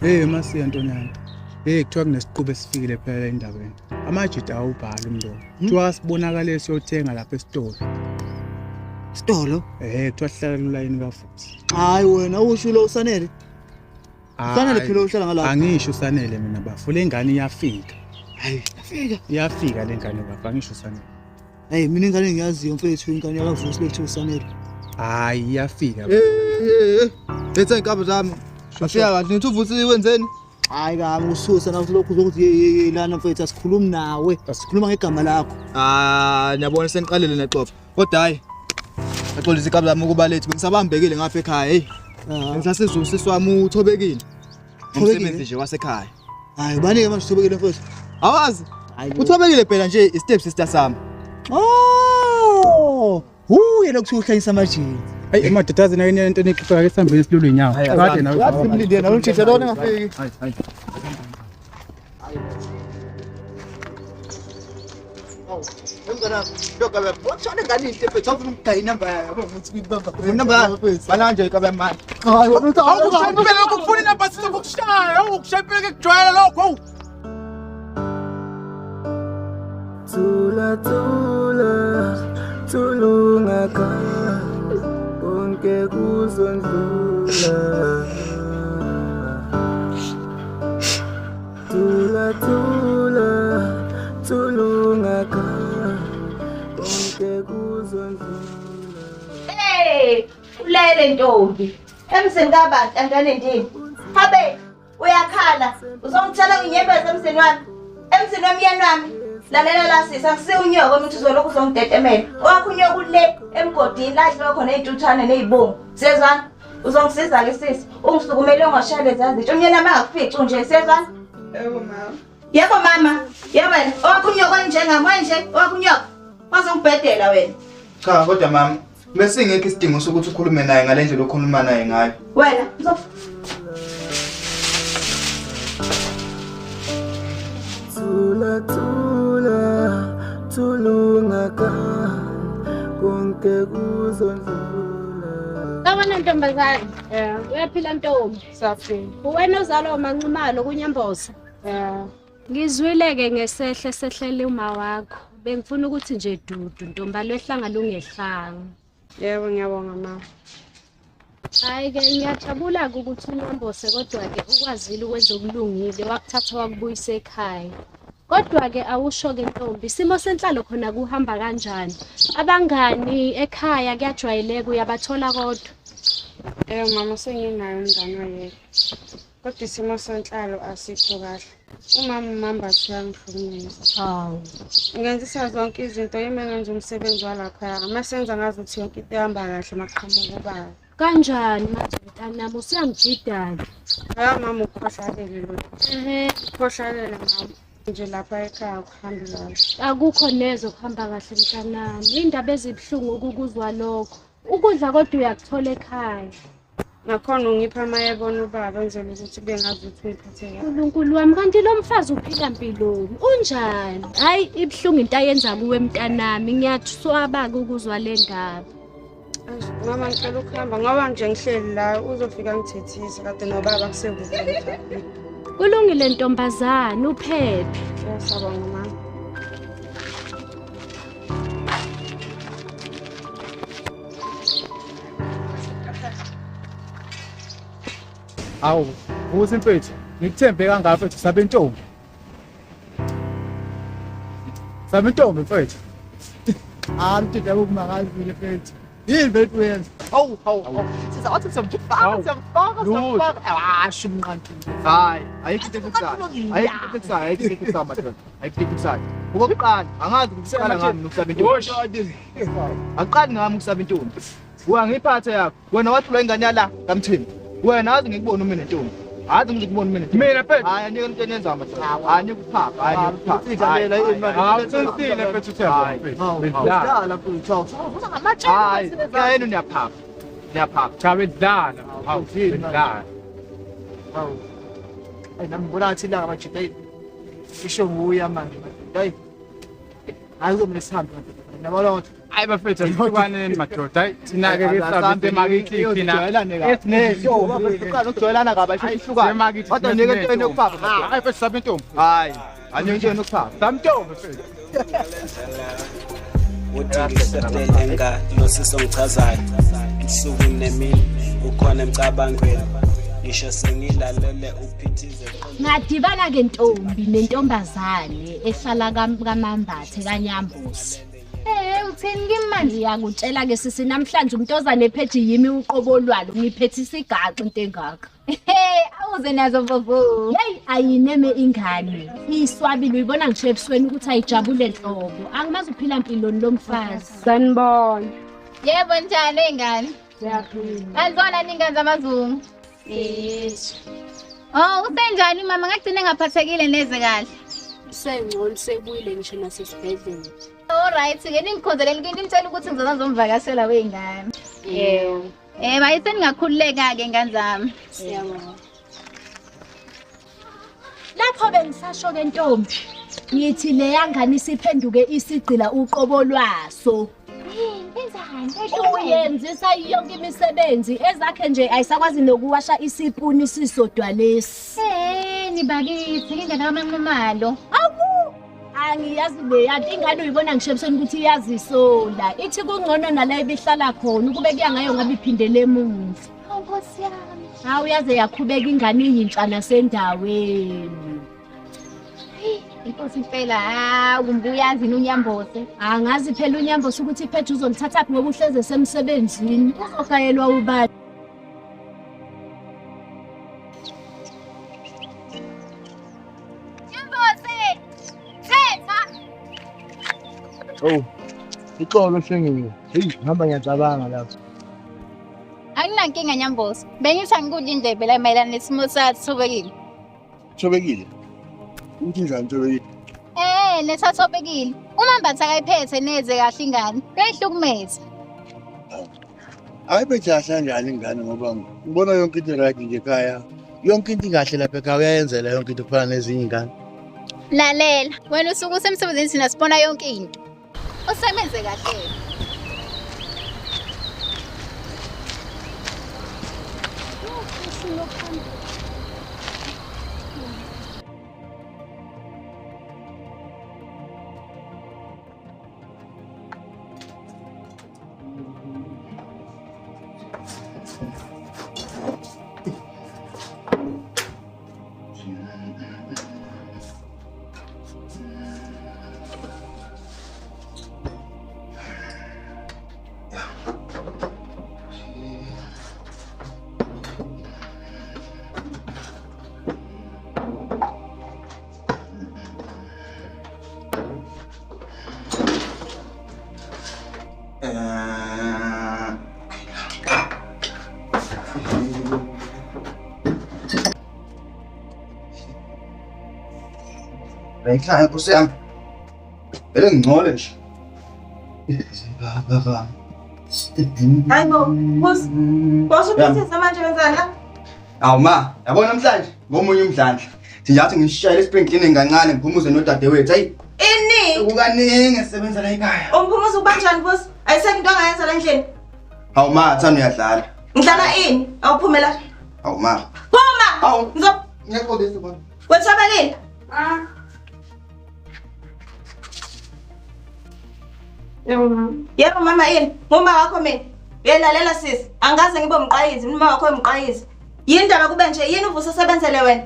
Hey Masiya Ntonyana. Hey kuthiwa kunesiqubu esifikile phela endabeni. Amajita awubhali umlomo. Kuthiwa sibonakale siyothenga lapha esitolo. Sitolo? Kuthiwa sihlala kulayini kafuthi. Hayi wena usho lo usanele. Usanele phela uhlala ngalapha. Angisho usanele mina bafo. Le ngane iyafika. Hayi, iyafika. Iyafika le ngane bafo, angisho usanele. Hey mina ingane engiyaziyo mfethu ingane yakaVusi lethu usanele. Hayi iyafika. Eh. Letha inkabi zami. Afika kahle nithi uVusi wenzeni? Hayi kabi ususa nawe lokhu uzokuthi ye lana mfethu asikhulumi nawe. Sikhuluma ngegama lakho. Ah niyabona seniqalile nexoxa. Kodwa hayi. Axolisa inkabi zami ukuba lethu bengisabambekile ngapha ekhaya hey. Ngisasizwe usisi wami uthobekile. Umsebenzi nje wasekhaya. Hayi ubani ke manje uthobekile mfethu? Awazi. Uthobekile phela nje i-step sister sami. Oh! Huye lokhu uhlanyisa amajini. Hayi madoda azi nayo into enixoxa ke sihambeni silule inyawo. Kade nawe. Yazi simlindele nawe umtshithe lona engafiki. Hayi hayi. Thula thula thulungaka konke kuzondlula Thula thula thulungaka konke kuzondlula Hey, ulele ntombi. Emzini kabantu antwane ndini. Habe, uyakhala. Uzongithela inyembezi emzini wami. Emzini womyeni wami. Lalela la sisi, akusiyo unyoko ukuthi uzolokhu uzongitetemela. Owakho unyoko ule emgodini la dliwa khona iy'ntuthwane ney'bungu. Siyezwana? Uzongisiza-ke sisi. Ungisukumele ungashaya leza zitsha. Umyeni wami angakufici unje. Siyezwana? Yebo mama. Yebo mama. Yebo wena. Owakho unyoko njengami wanje. Owakho unyoko. Wazongibhedela wena. Cha kodwa mama besingekho isidingo sokuthi ukhulume naye ngale ndlela okhuluma naye ngayo. Wena Thula thula thulungaka konke kuzondlula Sawubona ntombazane. Uyaphila ntombi? Siyaphila. Uwena ozalwa uMaNxumalo kuNyamboza. Ngizwile-ke ngesehle sehlele uma wakho. Bengifuna ukuthi nje dudu ntombi lwehlanga lungehlanga. Yebo ngiyabonga mama. Hhayi-ke ngiyajabula-ke ukuthi uNyambose kodwa-ke ukwazile ukwenza okulungile wakuthatha wakubuyisa ekhaya. Kodwa-ke awusho-ke ntombi, isimo senhlalo khona kuhamba kanjani? Abangani ekhaya kuyajwayeleka uyabathola kodwa? Yebo mama senginayo umngani oyedwa. Kodwa isimo senhlalo asikho kahle. Umama uMambatha uyangihlukumeza. Hawu. Ngenzisa zonke izinto yimi engenza umsebenzi walaphaya. Uma senza ngazuthi yonke into ihamba kahle maqhamuka ubaba. Kanjani manje mntanami usuyangijida-ke? Hayi mama ukhohlakele lo. Ehhe. Ukhohlakele mama. Nje lapha ekhaya akuhambi kahle. Akukho neze okuhamba kahle mntanami. Indaba ezibuhlungu ukukuzwa lokho. Ukudla kodwa uyakuthola ekhaya. Nakhona ungipha uma ebona ubaba enzela ukuthi kube ngazuthi ungiphathe kahle. Nkulunkulu wami kanti lo mfazi uphila mpiloni unjani? Hhayi ibuhlungu into ayenza kuwe mntanami ngiyathuswaba-ke ukuzwa le ndaba. Eish, Mama ngicela ukuhamba ngoba nje ngihleli la uzofika ngithethise kade nobaba kusekude. Kulungile ntombazane uphephe. Siyabonga mama. Awu, Vusi mfethu, ngikuthembe kangaka mfethu sabe intombi. Sabe intombi mfethu. Ah mtshitha ukumangazile mfethu. Yini mfethu uyenza? Hawu hawu hawu. Sizathi siyamfaka siyamfaka siyamfaka. Ah shumqanti. Hayi, ayikho into efikisayo. Ayikho into efikisayo, ayikho into efikisayo madoda. Ayikho into efikisayo. Okokuqala, angazi ukuthi kuqala ngami nokusaba intombi. Akuqali ngami ukusaba intombi. Wangiphatha yakho. Wena wahlula ingane yala kaMthembu. Wena azi ngikubona uma nentombi. Azi ngikubona uma nentombi. Mina mfethu. Hayi anike into eniyenzayo madoda. Hayi anike ukuphapha, hayi anike ukuphapha. Hawu, uqinisile mfethu uThemba mfethu. Bedlala. Dlala mfethu. Hawu, Hayi, yena niyaphapha. Niyaphapha. Cha bedlala. Hawu, bedlala. Hawu. Ayi nami ngibona ngathi ilanga majita ayi. Isho nguya manje. Hayi. Hayi kuzomele sihambe madoda. Nabona ukuthi Hayi bafethu asihlukaneni madoda. Hayi thina ke ke sabe emakithi thina. Esinezintombi. Uqala ukujwayelana kabi ayisho ihlukane. Emakithi. Kodwa nike into enokuphapha. Hayi bafethu sabe intombi. Hayi, anike into enokuphapha. Sabe intombi bafethu. Uthi ngisedelenga lo sisi ongichazayo usuku nemini ukhona emcabangweni ngisho sengilalele uphithize. Ngadibana ke ntombi nentombazane ehlala kaMambathe kaNyambosi. Uthini kimi manje? Ngiyakutshela ke sisi namhlanje umntozane ephethe yimi uqobo lwalo ngiphethisa igaxa into engaka. Hey, awuze nazo mfofu. Hey, ayineme ingane. Iswabile uyibona ngisho ebusweni ukuthi ayijabule nhlobo. Angimazi uphila mpiloni lomfazi. Sanibona. Yebo njani ingane? Siyaphila. Anizona ningane zamazungu. Yizwe. Oh, usenjani mama? Ngagcina ngaphathekile neze kahle. Usengcono sebuyile ngisho nasesibhedlela. All right, ke ningikhonzeleni kimi nimtshela ukuthi ngizoza ngizomvakashela wey'ngane. Yebo. Bayi seningakhululeka ke ngane zami. Siyabonga. Lapho bengisasho ke ntombi, ngithi leya ngane isiphenduke isigcila uqobo lwaso. Uyenzisa yonke imisebenzi ezakhe nje ayisakwazi nokuwasha isipuni sisodwa lesi. Nibakithi ingane kaManqumalo. Awu! Angiyazi leya nto ingane uyibona ngisho ebusweni ukuthi iyazisola. Ithi kungcono nala ibihlala khona ukube kuya ngayo ngabe iphindele emuva. Hawu Nkosi yami. Hawu yaze yakhubeka ingane iyintsha nasendaweni. Inkosi impela, hawu mbuyazi uNyambose. Angazi phela uNyambose ukuthi iphethe uzolithathaphi ngoba uhleze esemsebenzini. Uzogayelwa ubani? Nyambose! Thetha! Oh, ixolo hlengile. Hey, ngihamba ngiyacabanga lapho. Anginankinga Nyambose. Bengithi angikudla indlebe la mayelana nesimo sathobekile. Thobekile. Uthi njani Thobekile? Nesathobekile. UMambatha akayiphethe neze kahle ingane. Uyayihlukumeza. Ayiphethe kahle kanjani ingane ngoba ngibona yonke into right nje ekhaya. Yonke into ikahle lapha ekhaya uyayenzela yonke into kufana nezinye ingane. Lalela, wena usuke usemsebenzini thina sibona yonke into. Usebenze kahle. Ekhaya Nkosi yami. Vele ngingcole nje. Baba. Hayi bo, boss. Boss uphithisa manje wenzani la? Awu ma, yabona namhlanje ngomunye umdlandla. Sinjathi ngishayele spring cleaning kancane ngiphumuze nodadewethu. Hayi, Ini? kukaningi esisebenza la ekhaya. Umphumuza ubanjani boss? Ayisekho into angayenza la endlini. Hawu ma, thana uyadlala. Ngidlala ini? Awuphumela. Hawu ma. Phuma! Hawu. Ngizo Ngiyaxolisa baba. wethabelile. Ah. Yebo mama. Yebo mama yini? Nguma wakho mina. Uyelalela sisi. Angaze ngibe umqwayizi, uma wakho umqwayizi. Yini indaba kube nje yini uvusa usebenzele wena?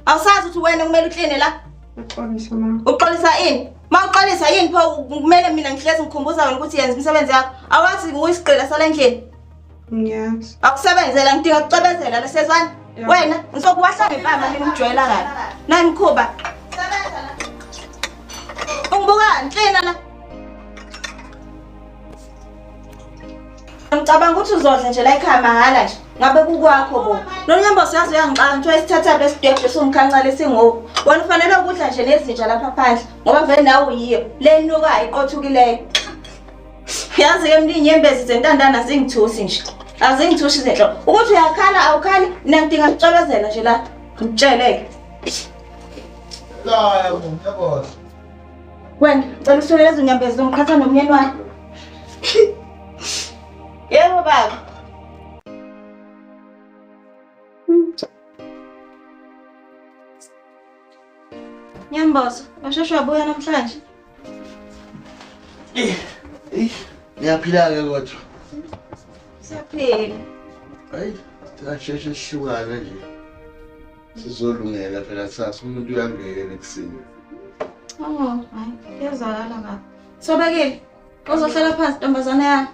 Awusazi ukuthi wena kumele ukline la? Uxolisa mama. Uxolisa ini? Mawuxolisa yini pho kumele mina ngihlezi ngikhumbuza wena ukuthi yenza imisebenzi yakho. Awathi uyisigqila sala endlini. Ngiyazi. Akusebenzela ngidinga ukucebezela lesezwana. Yeah. Wena ngizokuwahla ngempama mina ungijwayela kabi. Nani mkhuba? Sebenza la. Ungibukani klina la. Ngicabanga ukuthi uzodla nje la ekhaya mahhala nje. Ngabe kukwakho bo. Lo Nyambosi yazi uyangixaka ngithiwa isithatha lesidwebhe siwumkhanca lesingoku. Wena ufanele ukudla nje nezinja lapha phandle ngoba vele nawe uyiyo. Le nuka iqothukileyo. Yazi ke mina inyembezi zentandana zingithusi nje. Azingithusi izinhlo. Ukuthi uyakhala awukhali mina ngidinga ukucwebezela nje la. Ngitsheleke. La, ngiyabona. Wena ngicela usule lezo nyembezi ungiqhatha nomyeni wakho. Yebo baba. Nyambozo, washeshe wabuya namhlanje. Ngiyaphila-ke kodwa. Siyaphila. Hayi, sasheshe sihlukane nje. Sizolungela phela kusasa umuntu uyangena ekuseni. Oh, hayi, kuyezwakala baba. Thobekile, uzohlala phansi ntombazane yami.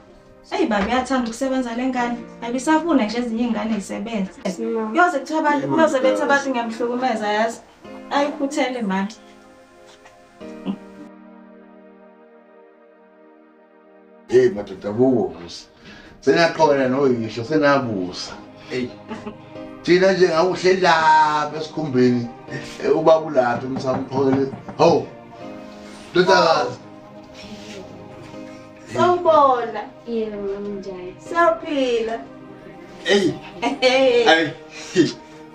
Eyi baba uyathanda ukusebenza le ngane. Ayibisafuna nje ezinye iy'ngane zisebenze. Kuyoze kuthiwa abantu, kuyoze bethi abantu ngiyamhlukumeza yazi. Ayikhuthele manje. Hey madoda buko musa. Senaqhokela noyisho senabusa. Hey. Thina nje ngawuhleli lapha esikhumbeni ubaba ulapha emsamqhokele. Hawu. Ndodakazi. Sawubona. Yebo mama njani? Siyaphila. Hey. Hey.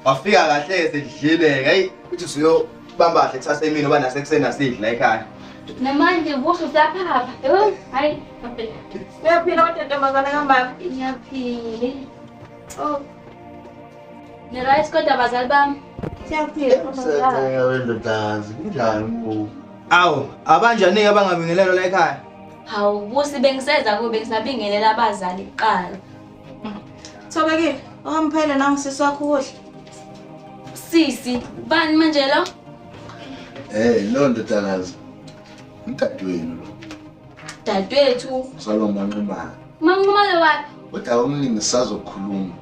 Wafika kahle sedlile, hey. Uthi usuyobamba kahle kusasa emini ngoba nasekuseni asidli la ekhaya. Namanje buso usaphapha. Yebo, hayi. Uyaphila kodwa ntombazane kamama. Ngiyaphila. Oh. Ni right kodwa abazali bami. Siyaphila. Siyacela wendodakazi kunjani ku? Awu, abanjani-ke abangabingelelwa la ekhaya? Hawu Busi bengiseza kube bengisabingelela abazali kuqala. Thobekile, uhamphele nangu sisi wakho ukudla. Sisi, bani manje lo? Lo ndodakazi. Umdadewenu lo. Dadewethu. Usalwa manqumana. Manqumane wapi? Kodwa okuningi sisazokhuluma.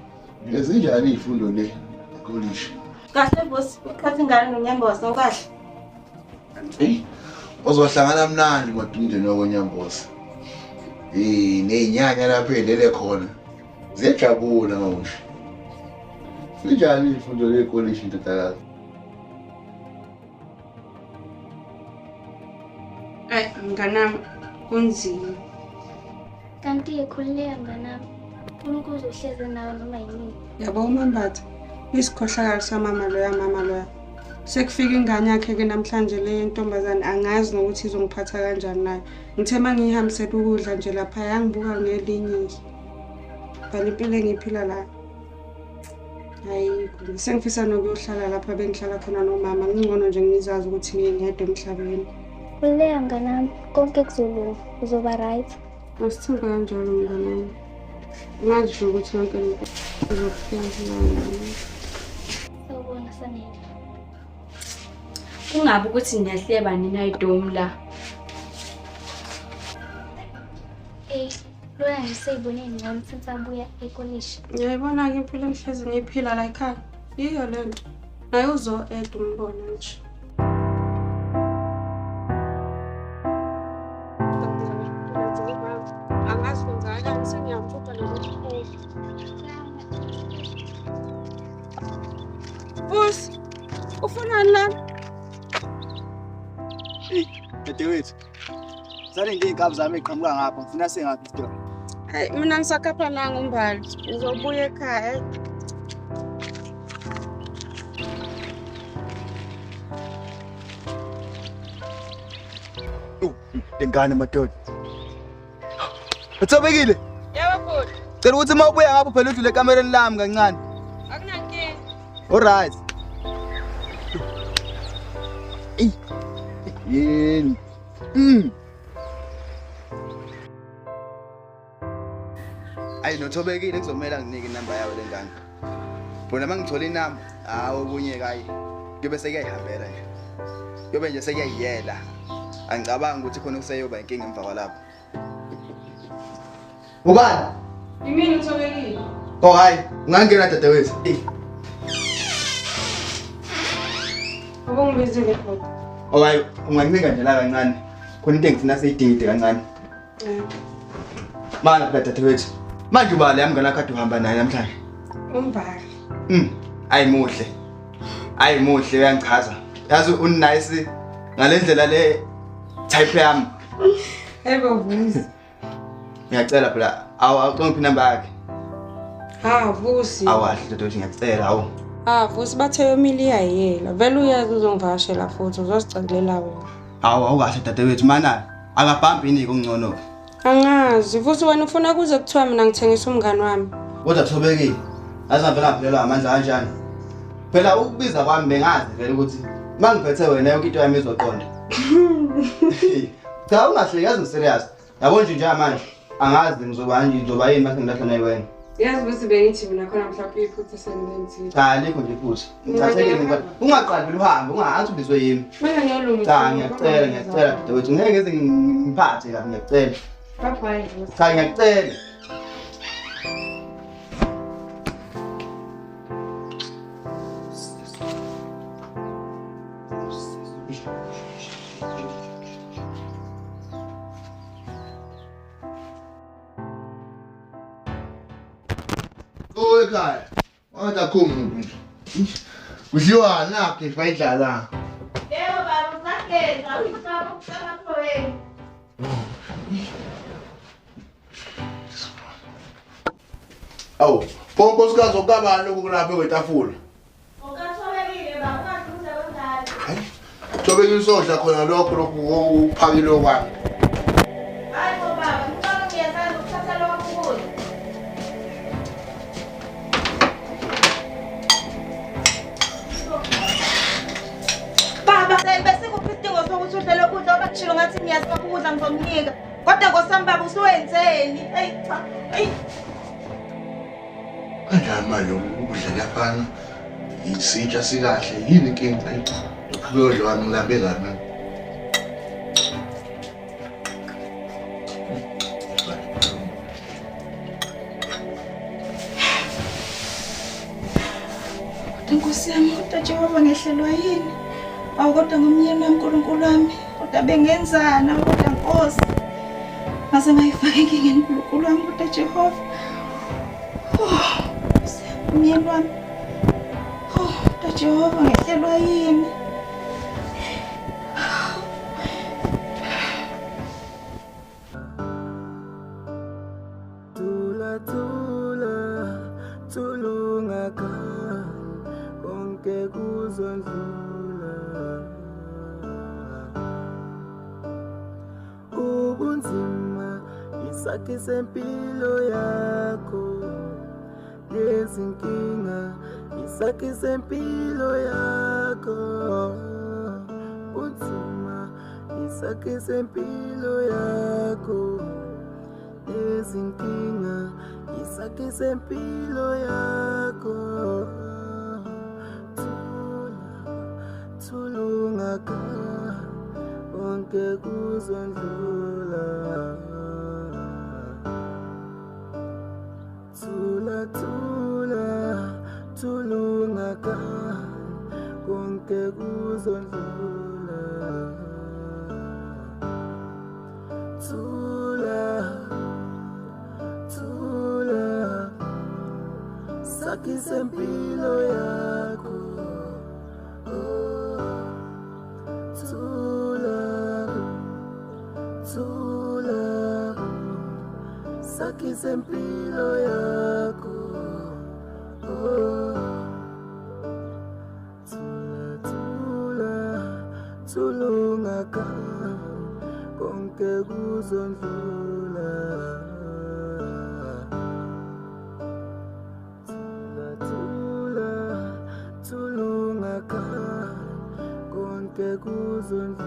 Ezinjani izifundo le ekolishi? Kahle Busi, uqhatha ingane noNyamboza ukahle. Hey, uzohlangana mnandi kodwa umndeni wakwaNyamboza. Ney'nyanya lapho ey'lele khona. Ziyajabula mawusho. Sinjani izifundo le ekolishi ndodakazi? Ayi mnganami kunzima. Kanti khululeka mnganami. uNkulunkulu uzohlezi nawe noma yinini. Yabo uMambatha, isikhohlakalo samama loya mama loya. Sekufika ingane yakhe-ke namhlanje le yentombazane angazi nokuthi izongiphatha kanjani nayo. Ngithe uma ngiyihambisela ukudla nje lapha yangibuka ngelinye izwi. Phela impilo engiyiphila la. Ayikho. Sengifisa nokuyohlala lapha bengihlala khona nomama. Ngingcono nje ngizazi ukuthi ngingedwa emhlabeni. Khululeka mnganami, konke kuzolunga, uzoba right. Asithembe kanjalo mnganami. Ngazi nje ukuthi yonke into izofika. Sawubona Sanele. Kungabe ukuthi niyahleba nina idomu la. Ey, loya nje seyibone ngcono since abuya ekolishi. Ngiyayibona-ke impilo engihlezi ngiyiphila la ekhaya. Yiyo le nto. Naye uzo-eda umbona nje. Angazi kwenzakalani sengiyamphupha nokuphupha. Busi, ufunani lana? Dadewethu. Salinde iy'nkabi zami ey'qhamuka ngapha, ngifuna sengaphi isitolo. Hayi, mina ngisakhapha nanga umbali. Ngizobuya ekhaya. Lengane madoda. Uthobekile? Yebo bhuti. Cela ukuthi uma ubuya ngapho phela udlule ekamereni lami kancane. Akunankinga. All right. Yini? Ayi nothobekile kuzomela nginike inamba yawo lengane. Bona mangithola inamba, hawo okunye kayi. Kuyobe sekuyayihambela nje. Kuyobe nje sekuyayiyela. Angicabangi ukuthi khona kuseyoba inkinga emva kwalapho. Ubani? Yimina uthobekile. Oh hayi, ungangena dadewethu. Ubungibizile bhuti. Oh hayi, unganginika nje la kancane. Khona into engifuna seyidingide kancane. Mana phela dadewethu. Manje ubala yami ngana kade uhamba naye namhlanje. Umbali. Ayi muhle. Ayi muhle uyangichaza. Yazi unice ngalendlela le type yami. Yebo Vusi. Ngiyacela phela awucongiphi inamba yakhe. Ha Vusi. Awahle dadewethu ngiyacela awu. Ah Vusi bathe yomile iyayela. Vele uyazi uzongivakashela futhi uzosicelela wena. Hawu awukahle dadewethu mana akabhambi inike ongcono. Angazi, futhi wena ufuna kuze kuthiwa mina ngithengisa umngani wami. Kodwa Thobekile, azavela ngaphelelwa amandla kanjani? Phela ukubiza kwami bengazi vele ukuthi mangiphethe wena yonke into yami izoqonda. Cha ungahleki, yazi ngiserious. Yabo nje njengamanje angazi ngizoba nje ngizoba yini mase ngilahla naye wena. Yazi ukuthi bengithi mina khona mhlawumbe iphutha sengilenzile. Cha alikho nje iphutha. Ngithathekile ngoba ungaqali phela uhambe, ungathi ubizwe yimi. Mina ngiyolungisa. Cha ngiyacela, ngiyacela dadewethu, ngeke ngize ngiphathe kabi ngiyacela. Bye bye. Cha ngiyacela. Ekhaya wathi akho umuntu nje kudliwa nakho ifayidlala. Yebo baba, usageza usaba ukusemaphweni. Awu, pho nkosikazi okabani lokhu kulapha kwetafula? Okathobekile baba, ungaduze kwengane. Hayi, Thobekile usodla khona lokho lokhu okuphakile kwami. Hayi bo baba, ngicela ngiyathanda ukuthatha lokhu ukudla. Baba, besikuphi isidingo sokuthi udle lokhu kudla ngoba kushilo ngathi ngiyazi lokhu ukudla ngizomnika. Kodwa nkosami baba usuwenzeni? Eyi cha, eyi. Kanjani manje ukudla kuyafana? Isitsha sikahle, yini inkinga? Lokhu wami ngilambe kabi mina. Kodwa Nkosi yami, kodwa Jehova ngehlelwa yini? Awu kodwa ngomyeni wami Nkulunkulu wami, kodwa bengenzana, kodwa Nkosi. Ngaze ngayifaka enkingeni Nkulunkulu wami, kodwa Jehova. Oh, Nkosi yami, umyeni wami. Oh, kodwa Jehova ngehlelwa yini? Thula thula thulungaka konke kuzondlula. Ubunzima isakhi sempilo yakho, lezinkinga isakhi sempilo yakho. Ubunzima isakhi sempilo yakho, lezinkinga isakhi sempilo yakho. Thula thulungaka konke kuzondlula. Thula thula thulungaka konke kuzondlula. Thula thula sakhi sempilo yakho. Oh, thula thula sakhi sempilo yakho. Oh, thula thula thulungaka konke kuzondlula. Thula thula thulungaka konke kuzondlula.